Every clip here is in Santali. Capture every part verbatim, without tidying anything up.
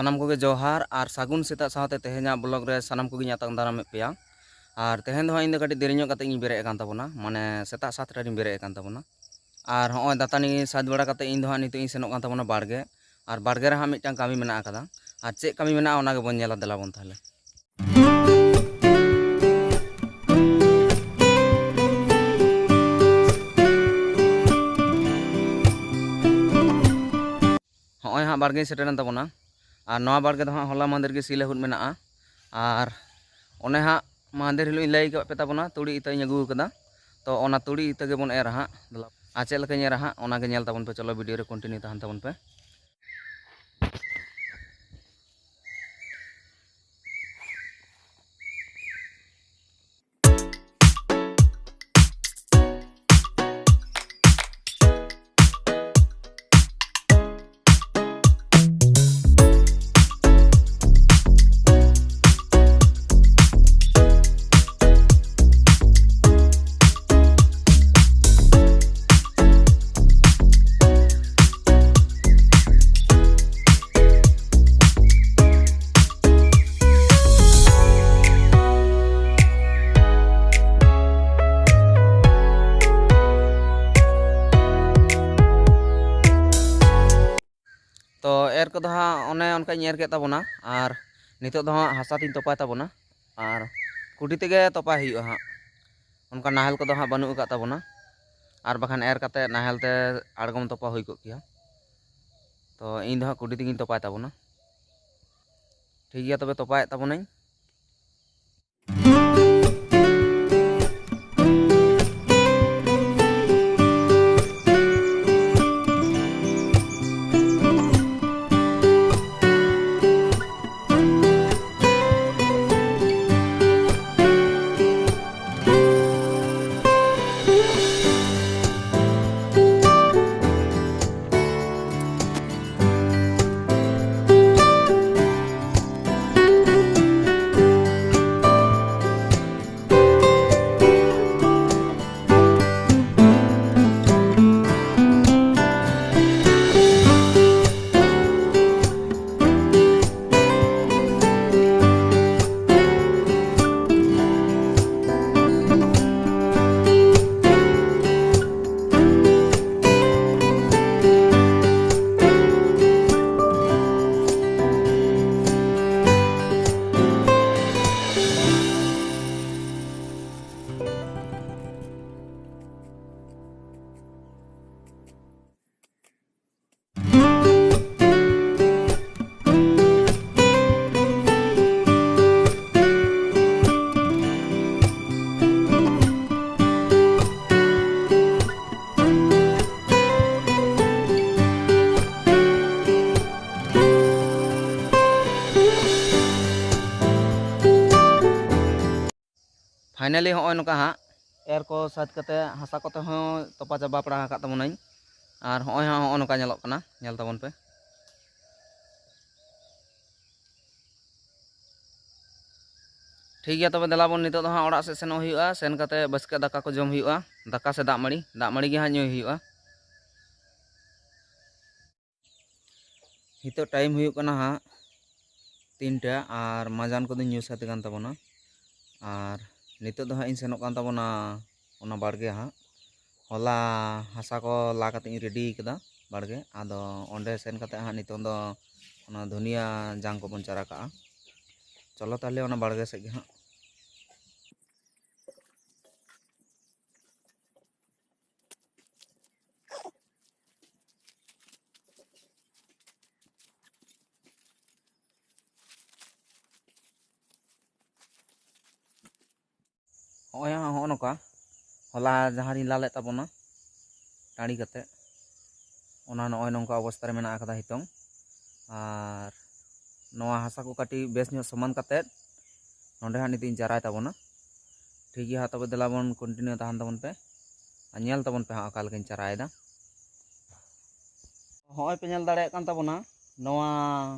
ᱥᱟᱱᱟᱢ ᱠᱚᱜᱮ ᱡᱚᱦᱟᱨ ᱟᱨ ᱥᱟᱹᱜᱩᱱ ᱥᱮᱛᱟᱜ ᱥᱟᱶᱛᱮ ᱛᱮᱦᱮᱧᱟᱜ ᱵᱞᱚᱜ ᱨᱮ ᱥᱟᱱᱟᱢ ᱠᱚᱜᱮᱧ ᱟᱛᱟᱝ ᱫᱟᱨᱟᱢᱮᱫ ᱯᱮᱭᱟ᱾ ᱟᱨ ᱛᱮᱦᱮᱧ ᱫᱚ ᱦᱟᱸᱜ ᱤᱧ ᱫᱚ ᱠᱟᱹᱴᱤᱡ ᱫᱮᱨᱤ ᱧᱚᱜ ᱠᱟᱛᱮ ᱤᱧ ᱵᱮᱨᱮᱫ ᱟᱠᱟᱱ ᱛᱟᱵᱚᱱᱟ, ᱢᱟᱱᱮ ᱥᱮᱛᱟᱜ ᱥᱟᱛᱴᱟ ᱨᱤᱧ ᱵᱮᱨᱮᱫ ᱟᱠᱟᱱ ᱛᱟᱵᱚᱱᱟ᱾ ᱟᱨ ᱦᱚᱸᱜᱼᱚᱭ ᱫᱟᱹᱛᱟᱹᱱᱤ ᱥᱟᱡᱽ ᱵᱟᱲᱟ ᱠᱟᱛᱮ ᱤᱧ ᱫᱚ ᱦᱟᱸᱜ ᱱᱤᱛᱚᱜ ᱤᱧ ᱥᱮᱱᱚᱜ ᱠᱟᱱ ᱛᱟᱵᱚᱱᱟ ᱵᱟᱲᱜᱮ᱾ ᱟᱨ ᱵᱟᱲᱜᱮ ᱨᱮ ᱦᱟᱸᱜ ᱢᱤᱫᱴᱟᱝ ᱠᱟᱹᱢᱤ ᱢᱮᱱᱟᱜ ᱟᱠᱟᱫᱟ᱾ ᱟᱨ ᱪᱮᱫ ᱠᱟᱹᱢᱤ ᱢᱮᱱᱟᱜᱼᱟ ᱚᱱᱟ ᱜᱮᱵᱚᱱ ᱧᱮᱞᱟ, ᱫᱮᱞᱟ ᱵᱚᱱ ᱛᱟᱦᱚᱞᱮ᱾ ᱦᱚᱸᱜᱼᱚᱭ ᱦᱟᱸᱜ ᱵᱟᱲᱜᱮᱧ ᱥᱮᱴᱮᱨᱮᱱ ᱛᱟᱵᱚᱱᱟ᱾ ᱟᱨ ᱱᱚᱣᱟ ᱵᱟᱲᱜᱮ ᱫᱚ ᱦᱟᱸᱜ ᱦᱚᱞᱟ ᱢᱟᱦᱫᱮᱨ ᱜᱮ ᱥᱤ ᱞᱟᱹᱦᱩᱫ ᱢᱮᱱᱟᱜᱼᱟ᱾ ᱟᱨ ᱚᱱᱮ ᱦᱟᱸᱜ ᱢᱟᱦᱫᱮᱨ ᱦᱤᱞᱳᱜ ᱤᱧ ᱞᱟᱹᱭ ᱟᱠᱟᱫ ᱯᱮ ᱛᱟᱵᱚᱱᱟ, ᱛᱩᱲᱤ ᱤᱛᱟᱹᱧ ᱟᱹᱜᱩ ᱟᱠᱟᱫᱟ᱾ ᱛᱚ ᱚᱱᱟ ᱛᱩᱲᱤ ᱤᱛᱟᱹ ᱜᱮᱵᱚᱱ ᱮᱨᱟ ᱦᱟᱸᱜ᱾ ᱟᱨ ᱪᱮᱫ ᱞᱮᱠᱟᱧ ᱮᱨᱟ ᱦᱟᱸᱜ ᱚᱱᱟ ᱜᱮ ᱧᱮᱞ ᱛᱟᱵᱚᱱ ᱯᱮ᱾ ᱪᱚᱞᱚ, ᱵᱷᱤᱰᱤᱭᱳ ᱨᱮ ᱠᱚᱱᱴᱤᱱᱤᱭᱩ ᱛᱟᱦᱮᱱ ᱛᱟᱵᱚᱱ ᱯᱮ᱾ ᱛᱚ ᱮᱨ ᱠᱚᱫᱚ ᱦᱟᱸᱜ ᱚᱱᱮ ᱚᱱᱠᱟᱧ ᱮᱨ ᱠᱮᱫ ᱛᱟᱵᱚᱱᱟ᱾ ᱟᱨ ᱱᱤᱛᱚᱜ ᱫᱚ ᱦᱟᱸᱜ ᱦᱟᱥᱟ ᱛᱤᱧ ᱛᱚᱯᱟᱭ ᱛᱟᱵᱚᱱᱟ᱾ ᱟᱨ ᱠᱩᱰᱤ ᱛᱮᱜᱮ ᱛᱚᱯᱟᱭ ᱦᱩᱭᱩᱜᱼᱟ ᱦᱟᱸᱜ᱾ ᱚᱱᱠᱟ ᱱᱟᱦᱮᱞ ᱠᱚᱫᱚ ᱦᱟᱸᱜ ᱵᱟᱹᱱᱩᱜ ᱟᱠᱟᱫ ᱛᱟᱵᱚᱱᱟ᱾ ᱟᱨ ᱵᱟᱠᱷᱟᱱ ᱮᱨ ᱠᱟᱛᱮ ᱱᱟᱦᱮᱞ ᱛᱮ ᱟᱬᱜᱚᱢ ᱛᱚᱯᱟ ᱦᱩᱭ ᱠᱚᱜ ᱠᱮᱭᱟ᱾ ᱛᱚ ᱤᱧ ᱫᱚ ᱦᱟᱸᱜ ᱠᱩᱰᱤ ᱛᱮᱜᱮᱧ ᱛᱚᱯᱟᱭ ᱛᱟᱵᱚᱱᱟ᱾ ᱴᱷᱤᱠ ᱜᱮᱭᱟ, ᱛᱚᱵᱮ ᱛᱚᱯᱟᱭᱮᱫ ᱛᱟᱵᱚᱱᱟᱹᱧ᱾ Finally ᱦᱚᱸᱜᱼᱚᱭ ᱱᱚᱝᱠᱟ ᱦᱟᱸᱜ ᱮᱨ ᱠᱚ ᱥᱟᱹᱛ ᱠᱟᱛᱮ ᱦᱟᱥᱟ ᱠᱚᱛᱮ ᱦᱚᱸ ᱛᱚᱯᱟ ᱪᱟᱵᱟ ᱯᱟᱲᱟ ᱟᱠᱟᱫ ᱛᱟᱵᱚᱱᱟᱹᱧ᱾ ᱟᱨ ᱦᱚᱸᱜᱼᱚᱭ ᱦᱟᱸᱜ ᱦᱚᱸᱜᱼᱚ ᱱᱚᱝᱠᱟ ᱧᱮᱞᱚᱜ ᱠᱟᱱᱟ, ᱧᱮᱞ ᱛᱟᱵᱚᱱ ᱯᱮ᱾ ᱴᱷᱤᱠ ᱜᱮᱭᱟ, ᱛᱚᱵᱮ ᱫᱮᱞᱟ ᱵᱚᱱ ᱱᱤᱛᱚᱜ ᱫᱚ ᱦᱟᱸᱜ ᱚᱲᱟᱜ ᱥᱮᱫ ᱥᱮᱱᱚᱜ ᱦᱩᱭᱩᱜᱼᱟ᱾ ᱥᱮᱱ ᱠᱟᱛᱮ ᱵᱟᱥᱠᱮ ᱫᱟᱠᱟ ᱠᱚ ᱡᱚᱢ ᱦᱩᱭᱩᱜᱼᱟ᱾ ᱫᱟᱠᱟ ᱥᱮ ᱫᱟᱜ ᱢᱟᱹᱲᱤ, ᱫᱟᱜ ᱢᱟᱹᱲᱤ ᱜᱮ ᱦᱟᱸᱜ ᱧᱩᱭ ᱦᱩᱭᱩᱜᱼᱟ᱾ ᱱᱤᱛᱚᱜ time ᱦᱩᱭᱩᱜ ᱠᱟᱱᱟ ᱦᱟᱸᱜ ᱛᱤᱱᱴᱟ, ᱟᱨ ᱢᱟᱡᱟᱱ ᱠᱚᱫᱚᱧ ᱧᱩ ᱥᱟᱹᱛ ᱟᱠᱟᱱ ᱛᱟᱵᱚᱱᱟ᱾ ᱟᱨ ᱱᱤᱛᱚᱜ ᱫᱚ ᱦᱟᱸᱜ ᱤᱧ ᱥᱮᱱᱚᱜ ᱠᱟᱱ ᱛᱟᱵᱚᱱᱟ ᱚᱱᱟ ᱵᱟᱲᱜᱮ ᱦᱟᱸᱜ᱾ ᱦᱚᱞᱟ ᱦᱟᱥᱟ ᱠᱚ ᱞᱟ ᱠᱟᱛᱮ ᱤᱧ ready ᱠᱟᱫᱟ ᱵᱟᱲᱜᱮ, ᱟᱫᱚ ᱚᱸᱰᱮ ᱥᱮᱱ ᱠᱟᱛᱮ ᱦᱟᱸᱜ ᱱᱤᱛᱚᱝ ᱫᱚ ᱚᱱᱟ ᱫᱷᱩᱱᱤᱭᱟᱹ ᱡᱟᱝ ᱠᱚᱵᱚᱱ ᱪᱟᱨᱟ ᱠᱟᱜᱼᱟ᱾ ᱪᱚᱞᱚ ᱛᱟᱦᱚᱞᱮ ᱚᱱᱟ ᱵᱟᱲᱜᱮ ᱥᱮᱫ ᱜᱮ ᱦᱟᱸᱜ᱾ ᱦᱚᱸᱜᱼᱚᱭ ᱦᱟᱸᱜ ᱦᱚᱸᱜᱼᱚ ᱱᱚᱝᱠᱟ ᱦᱚᱞᱟ ᱡᱟᱦᱟᱸ ᱨᱤᱧ ᱞᱟ ᱞᱮᱫ ᱛᱟᱵᱚᱱᱟ ᱴᱟᱺᱰᱤ ᱠᱟᱛᱮ, ᱚᱱᱟ ᱱᱚᱜᱼᱚᱭ ᱱᱚᱝᱠᱟ ᱚᱵᱚᱥᱛᱟ ᱨᱮ ᱢᱮᱱᱟᱜ ᱟᱠᱟᱫᱟ ᱦᱤᱛᱚᱝ᱾ ᱟᱨ ᱱᱚᱣᱟ ᱦᱟᱥᱟ ᱠᱚ ᱠᱟᱹᱴᱤᱡ ᱵᱮᱥ ᱧᱚᱜ ᱥᱚᱢᱟᱱ ᱠᱟᱛᱮ ᱱᱚᱸᱰᱮ ᱦᱟᱸᱜ ᱱᱤᱛᱚᱜ ᱤᱧ ᱪᱟᱨᱟᱭ ᱛᱟᱵᱚᱱᱟ᱾ ᱴᱷᱤᱠ ᱜᱮᱭᱟ ᱦᱟᱸᱜ, ᱛᱚᱵᱮ ᱫᱮᱞᱟ ᱵᱚᱱ continue ᱛᱟᱦᱮᱱ ᱛᱟᱵᱚᱱ ᱯᱮ ᱟᱨ ᱧᱮᱞ ᱛᱟᱵᱚᱱ ᱯᱮ ᱦᱟᱸᱜ ᱚᱠᱟ ᱞᱮᱠᱟᱧ ᱪᱟᱨᱟᱭᱮᱫᱟ᱾ ᱦᱚᱸᱜᱼᱚᱭ ᱯᱮ ᱧᱮᱞ ᱫᱟᱲᱮᱭᱟᱜ ᱠᱟᱱ ᱛᱟᱵᱚᱱᱟ, ᱱᱚᱣᱟ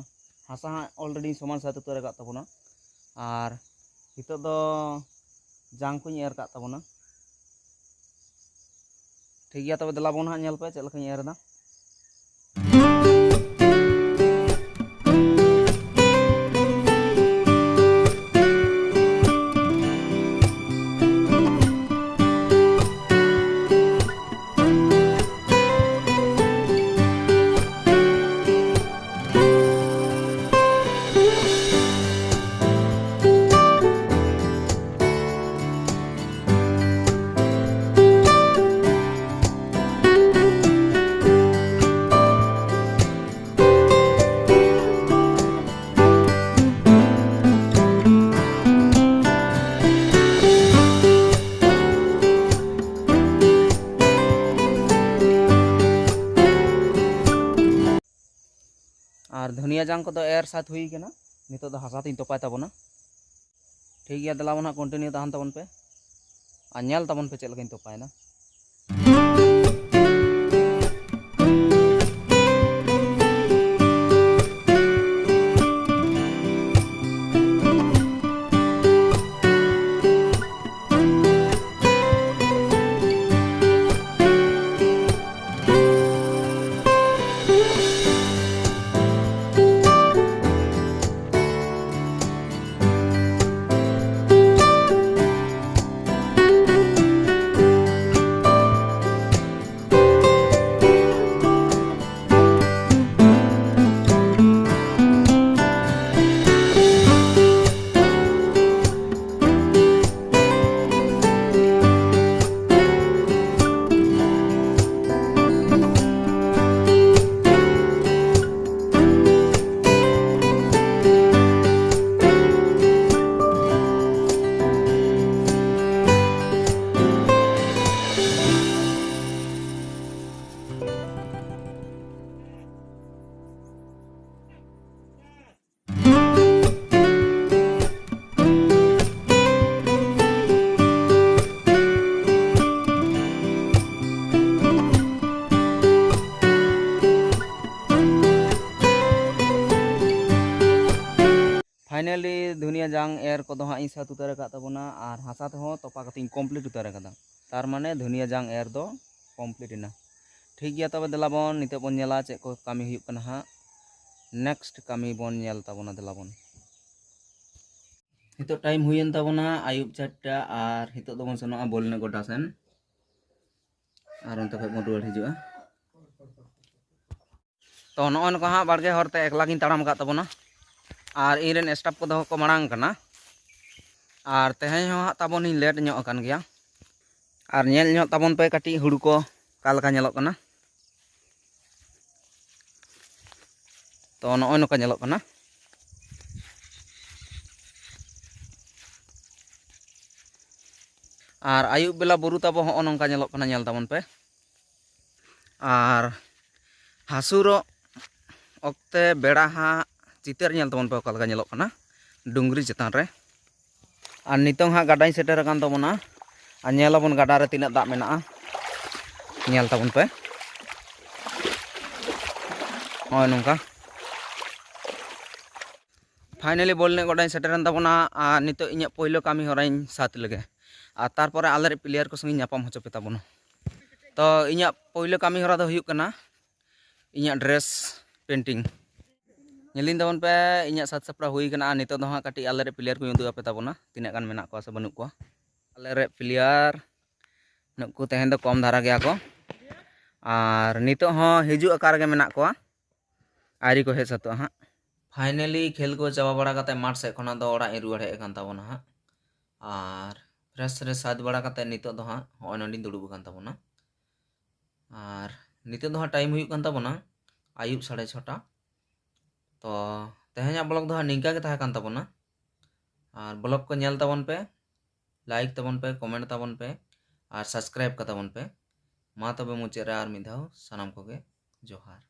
ᱦᱟᱥᱟ ᱦᱟᱸᱜ already ᱥᱚᱢᱟᱱ ᱥᱟᱹᱛ ᱩᱛᱟᱹᱨ ᱟᱠᱟᱫ ᱛᱟᱵᱚᱱᱟ᱾ ᱟᱨ ᱱᱤᱛᱚᱜ ᱫᱚ ᱡᱟᱝ ᱠᱚᱧ ᱮᱨ ᱠᱟᱜ ᱛᱟᱵᱚᱱᱟ᱾ ᱴᱷᱤᱠ ᱜᱮᱭᱟ, ᱛᱚᱵᱮ ᱫᱮᱞᱟ ᱵᱚᱱ ᱦᱟᱸᱜ ᱧᱮᱞ ᱯᱮ ᱪᱮᱫ ᱞᱮᱠᱟᱧ ᱮᱨ ᱮᱫᱟ᱾ ᱟᱨ ᱫᱷᱩᱱᱤᱭᱟᱹ ᱡᱟᱝ ᱠᱚᱫᱚ ᱮᱨ ᱥᱟᱛ ᱦᱩᱭ ᱠᱟᱱᱟ᱾ ᱱᱤᱛᱚᱜ ᱫᱚ ᱦᱟᱥᱟ ᱛᱤᱧ ᱛᱚᱯᱟᱭ ᱛᱟᱵᱚᱱᱟ᱾ ᱴᱷᱤᱠ ᱜᱮᱭᱟ, ᱫᱮᱞᱟ ᱵᱚᱱ ᱦᱟᱸᱜ continue ᱛᱟᱦᱮᱱ ᱛᱟᱵᱚᱱ ᱯᱮ ᱟᱨ ᱧᱮᱞ ᱛᱟᱵᱚᱱ ᱯᱮ ᱪᱮᱫ ᱞᱮᱠᱟᱧ ᱛᱚᱯᱟᱭᱮᱫᱟ᱾ Finally, ᱫᱷᱩᱱᱤᱭᱟᱹ ᱡᱟᱝ ᱮᱨ ᱠᱚᱫᱚ ᱦᱟᱸᱜ ᱤᱧ ᱥᱟᱹᱛ ᱩᱛᱟᱹᱨ ᱟᱠᱟᱫ ᱛᱟᱵᱚᱱᱟ ᱟᱨ ᱦᱟᱥᱟ ᱛᱮᱦᱚᱸ ᱛᱚᱯᱟ ᱠᱟᱛᱮ ᱤᱧ complete ᱩᱛᱟᱹᱨ ᱟᱠᱟᱫᱟ᱾ ᱛᱟᱨ ᱢᱟᱱᱮ ᱫᱷᱩᱱᱤᱭᱟᱹ ᱡᱟᱝ ᱮᱨ ᱫᱚ complete ᱮᱱᱟ᱾ ᱴᱷᱤᱠ ᱜᱮᱭᱟ, ᱛᱚᱵᱮ ᱫᱮᱞᱟ ᱵᱚᱱ ᱱᱤᱛᱚᱜ ᱵᱚᱱ ᱧᱮᱞᱟ ᱪᱮᱫ ᱠᱚ ᱠᱟᱹᱢᱤ ᱦᱩᱭᱩᱜ ᱠᱟᱱᱟ ᱦᱟᱸᱜ᱾ Next ᱠᱟᱹᱢᱤ ᱵᱚᱱ ᱧᱮᱞ ᱛᱟᱵᱚᱱᱟ, ᱫᱮᱞᱟ ᱵᱚᱱ᱾ ᱱᱤᱛᱚᱜ time ᱦᱩᱭᱮᱱ ᱛᱟᱵᱚᱱᱟ ᱟᱹᱭᱩᱵ ᱪᱟᱨᱴᱟ, ᱟᱨ ᱱᱤᱛᱚᱜ ᱫᱚᱵᱚᱱ ᱥᱮᱱᱚᱜᱼᱟ ᱵᱚᱞ ᱮᱱᱮᱡ ᱜᱚᱰᱟ ᱥᱮᱱ, ᱟᱨ ᱚᱱᱛᱮ ᱠᱷᱚᱡ ᱵᱚᱱ ᱨᱩᱣᱟᱹᱲ ᱦᱤᱡᱩᱜᱼᱟ᱾ ᱛᱚ ᱱᱚᱜᱼᱚᱭ ᱱᱚᱝᱠᱟ ᱦᱟᱸᱜ ᱵᱟᱲᱜᱮ ᱦᱚᱨ ᱛᱮ ᱮᱠᱞᱟ ᱜᱤᱧ ᱛᱟᱲᱟᱢ ᱟᱠᱟᱫ ᱛᱟᱵᱚᱱᱟ, ᱟᱨ ᱤᱧ ᱨᱮᱱ staff ᱠᱚᱫᱚ ᱠᱚ ᱢᱟᱲᱟᱝ ᱠᱟᱱᱟ, ᱟᱨ ᱛᱮᱦᱮᱧ ᱦᱚᱸ ᱦᱟᱸᱜ ᱛᱟᱵᱚᱱ ᱤᱧ late ᱧᱚᱜ ᱟᱠᱟᱱ ᱜᱮᱭᱟ᱾ ᱟᱨ ᱧᱮᱞ ᱧᱚᱜ ᱛᱟᱵᱚᱱ ᱯᱮ ᱠᱟᱹᱴᱤᱡ ᱦᱩᱲᱩ ᱠᱚ ᱚᱠᱟ ᱞᱮᱠᱟ ᱧᱮᱞᱚᱜ ᱠᱟᱱᱟ᱾ ᱛᱚ ᱱᱚᱜᱼᱚᱭ ᱱᱚᱝᱠᱟ ᱧᱮᱞᱚᱜ ᱠᱟᱱᱟ᱾ ᱟᱨ ᱟᱹᱭᱩᱵ ᱵᱮᱞᱟ ᱵᱩᱨᱩ ᱛᱟᱵᱚ ᱦᱚᱸᱜᱼᱚ ᱱᱚᱝᱠᱟ ᱧᱮᱞᱚᱜ ᱠᱟᱱᱟ, ᱧᱮᱞ ᱛᱟᱵᱚᱱ ᱯᱮ᱾ ᱟᱨ ᱦᱟᱹᱥᱩᱨᱚᱜ ᱚᱠᱛᱮ ᱵᱮᱲᱟ ᱦᱟᱸᱜ ᱪᱤᱛᱟᱹᱨ ᱧᱮᱞ ᱛᱟᱵᱚᱱ ᱯᱮ ᱚᱠᱟ ᱞᱮᱠᱟ ᱧᱮᱞᱚᱜ ᱠᱟᱱᱟ ᱰᱩᱝᱨᱤ ᱪᱮᱛᱟᱱ ᱨᱮ᱾ ᱟᱨ ᱱᱤᱛᱚᱝ ᱦᱟᱸᱜ ᱜᱟᱰᱟᱧ ᱥᱮᱴᱮᱨ ᱟᱠᱟᱱ ᱛᱟᱵᱚᱱᱟ᱾ ᱟᱨ ᱧᱮᱞ ᱟᱵᱚᱱ ᱜᱟᱰᱟ ᱨᱮ ᱛᱤᱱᱟᱹᱜ ᱫᱟᱜ ᱢᱮᱱᱟᱜᱼᱟ, ᱧᱮᱞ ᱛᱟᱵᱚᱱ ᱯᱮ᱾ ᱱᱚᱜᱼᱚᱭ ᱱᱚᱝᱠᱟ᱾ ᱯᱷᱟᱭᱱᱟᱞᱤ ᱵᱚᱞ ᱮᱱᱮᱡ ᱜᱚᱰᱟᱧ ᱥᱮᱴᱮᱨᱮᱱ ᱛᱟᱵᱚᱱᱟ᱾ ᱟᱨ ᱱᱤᱛᱚᱜ ᱤᱧᱟᱹᱜ ᱯᱳᱭᱞᱳ ᱠᱟᱹᱢᱤ ᱦᱚᱨᱟᱧ ᱥᱟᱹᱛ ᱞᱮᱜᱮ᱾ ᱟᱨ ᱛᱟᱨᱯᱚᱨᱮ ᱟᱞᱮᱨᱮᱱ ᱯᱞᱮᱭᱟᱨ ᱠᱚ ᱥᱚᱸᱜᱮᱧ ᱧᱟᱯᱟᱢ ᱦᱚᱪᱚ ᱯᱮ ᱛᱟᱵᱚᱱᱟ᱾ ᱛᱚ ᱤᱧᱟᱹᱜ ᱯᱳᱭᱞᱳ ᱠᱟᱹᱢᱤ ᱦᱚᱨᱟ ᱫᱚ ᱦᱩᱭᱩᱜ ᱠᱟᱱᱟ ᱤᱧᱟᱹᱜ ᱰᱨᱮᱥ ᱯᱮᱱᱴᱤᱝ᱾ ᱧᱮᱞᱤᱧ ᱛᱟᱵᱚᱱ ᱯᱮ, ᱤᱧᱟᱹᱜ ᱥᱟᱡᱽ ᱥᱟᱯᱲᱟᱣ ᱦᱩᱭ ᱠᱟᱱᱟ᱾ ᱟᱨ ᱱᱤᱛᱚᱜ ᱫᱚ ᱦᱟᱸᱜ ᱠᱟᱹᱴᱤᱡ ᱟᱞᱮᱨᱮᱱ ᱯᱞᱮᱭᱟᱨ ᱠᱚᱧ ᱩᱫᱩᱜ ᱟᱯᱮ ᱛᱟᱵᱚᱱᱟ, ᱛᱤᱱᱟᱹᱜ ᱜᱟᱱ ᱢᱮᱱᱟᱜ ᱠᱚᱣᱟ ᱥᱮ ᱵᱟᱹᱱᱩᱜ ᱠᱚᱣᱟ᱾ ᱟᱞᱮᱨᱮᱱ ᱯᱞᱮᱭᱟᱨ ᱱᱩᱠᱩ ᱛᱮᱦᱮᱧ ᱫᱚ ᱠᱚᱢ ᱫᱷᱟᱨᱟ ᱜᱮᱭᱟ ᱠᱚ᱾ ᱟᱨ ᱱᱤᱛᱚᱜ ᱦᱚᱸ ᱦᱤᱡᱩᱜ ᱟᱠᱟ ᱨᱮᱜᱮ ᱢᱮᱱᱟᱜ ᱠᱚᱣᱟ, ᱟᱹᱣᱨᱤ ᱠᱚ ᱦᱮᱡ ᱥᱟᱹᱛᱚᱜᱼᱟ ᱦᱟᱸᱜ᱾ ᱯᱷᱟᱭᱱᱟᱞᱤ ᱠᱷᱮᱞ ᱠᱚ ᱪᱟᱵᱟ ᱵᱟᱲᱟ ᱠᱟᱛᱮ ᱢᱟᱴᱷ ᱥᱮᱫ ᱠᱷᱚᱱᱟᱜ ᱫᱚ ᱚᱲᱟᱜ ᱤᱧ ᱨᱩᱣᱟᱹᱲ ᱦᱮᱡ ᱟᱠᱟᱱ ᱛᱟᱵᱚᱱᱟ ᱦᱟᱸᱜ᱾ ᱟᱨ ᱯᱷᱨᱮᱥ ᱯᱷᱨᱮᱥ ᱥᱟᱡᱽ ᱵᱟᱲᱟ ᱠᱟᱛᱮ ᱱᱤᱛᱚᱜ ᱫᱚ ᱦᱟᱸᱜ ᱦᱚᱸᱜᱼᱚᱭ ᱱᱚᱸᱰᱮᱧ ᱫᱩᱲᱩᱵ ᱟᱠᱟᱱ ᱛᱟᱵᱚᱱᱟ᱾ ᱟᱨ ᱱᱤᱛᱚᱜ ᱫᱚ ᱦᱟᱸᱜ ᱴᱟᱭᱤᱢ ᱦᱩᱭᱩᱜ ᱠᱟᱱ ᱛᱟᱵᱚᱱᱟ ᱟᱹᱭᱩᱵ ᱥᱟᱲᱮ ᱪᱷᱚᱴᱟ᱾ ᱛᱚ ᱛᱮᱦᱮᱧᱟᱜ ᱵᱞᱚᱜ ᱫᱚ ᱦᱟᱸᱜ ᱱᱤᱝᱠᱟ ᱜᱮ ᱛᱟᱦᱮᱸ ᱠᱟᱱ ᱛᱟᱵᱚᱱᱟ᱾ ᱟᱨ ᱵᱞᱚᱜ ᱠᱚ ᱧᱮᱞ ᱛᱟᱵᱚᱱ ᱯᱮ, ᱞᱟᱭᱤᱠ ᱛᱟᱵᱚᱱ ᱯᱮ, ᱠᱚᱢᱮᱱᱴ ᱛᱟᱵᱚᱱ ᱯᱮ, ᱟᱨ ᱥᱟᱵᱥᱠᱨᱟᱭᱤᱵ ᱠᱟᱛᱟᱵᱚᱱ ᱯᱮ᱾ ᱢᱟ ᱛᱚᱵᱮ ᱢᱩᱪᱟᱹᱫ ᱨᱮ ᱟᱨ ᱢᱤᱫ ᱫᱷᱟᱣ ᱥᱟᱱᱟᱢ ᱠᱚᱜᱮ ᱡᱚᱦᱟᱨ᱾